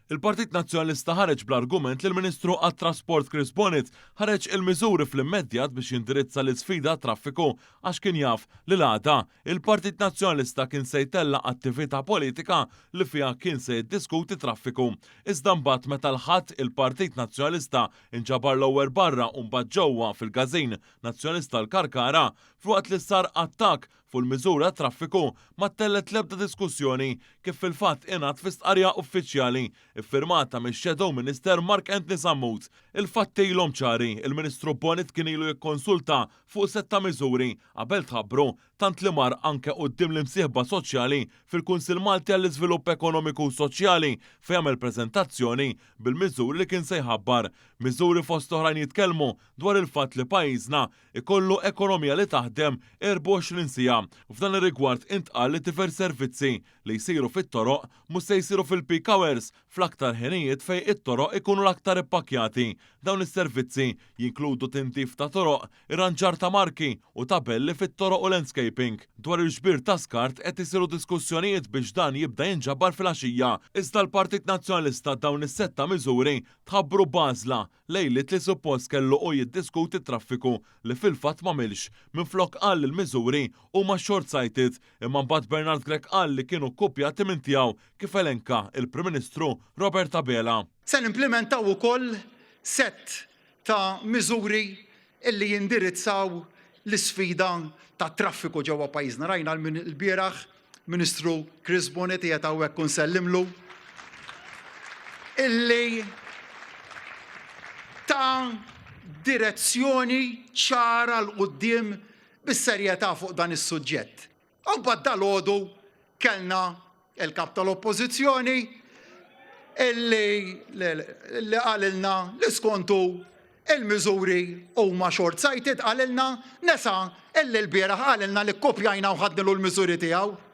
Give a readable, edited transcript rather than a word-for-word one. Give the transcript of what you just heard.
Il-Partit Nazzjonalista ħareġ bl-argument li l-Ministru għat-Trasport Chris Bonett ħareġ il-miżuri fl-immedjat biex jindirizza l-isfida għat-traffiku għax kien jaf li l-għada il-Partit Nazzjonalista kien se jtella' attività politika li fiha kien se jiddiskuti t-traffiku. Iżda mbagħad meta l-Ħadd il-Partit Nazzjonalista nġabar l-ewwel barra u mbagħad ġewwa fil-Każin Nazzjonalista l-Karkara filwaqt li sar attakk Fuq il-miżura għat-traffiku ma ttellgħet l-ebda diskussjoni, kif fil-fatt ingħad fi stqarrija uffiċjali ffirmata mix-Shadow Minister Mark Anthony Sammut. Il-fatti ilhom ċari, il-Ministru Bonett kien ilu jikkonsulta fuq sett ta' miżuri qabel tħabbru, tant li mar anke quddiem l-imsieħba soċjali fil-Kunsill Malti għall-Iżvilupp Ekonomiku u Soċjali fejn għamel preżentazzjoni bil-miżuri li kien se jħabbar. Miżuri fost oħrajn jitkellmu dwar il-fatt li pajjiżna ikollu ekonomija li taħdem 24 siegħa. F'dan ir-rigward intqal li diversi servizzi li jsiru fit-toroq mhux se jsiru fil-peak hours, fl-aktar ħinijiet fejn it-toroq ikunu l-aktar ippakkjati. Dawn is-servizzi jinkludu tindif ta' toroq, irranġar ta' marki u tabelli fit-toroq u landscaping. Dwar il-ġbir ta' skart qed isiru diskussjonijiet biex dan jibda jinġabar filgħaxija. Iżda l-Partit Nazzjonalista dawn is-sett ta' miżuri tħabbru b'għażla lejliet li suppost kellu hu jiddiskuti t-traffiku li fil-fatt m'għamilx. Minflok qal li l-miżuri huma short-sighted, imma mbagħad Bernard Grech qal li kienu kkupjati minn tiegħu kif elenka il-Prim Ministru Robert Abela. Se nimplimentaw ukoll sett ta' miżuri illi jindirizzaw l-isfida tat-traffiku ġewwa pajjiżna. Rajna lbieraħ Ministru Chris Bonett qiegħed hawnhekk u nsellimlu illi ta direzzjoni ċara 'l quddiem bis-serjetà fuq dan is-suġġett. U mbagħad dalgħodu kellna il-Kap tal-Oppożizzjoni illi li qalilna li skontu il-miżuri huma short-sighted qalilna nesa illi l-bieraħ qalilna li kkopjajna u ħadnilu l-miżuri tiegħu.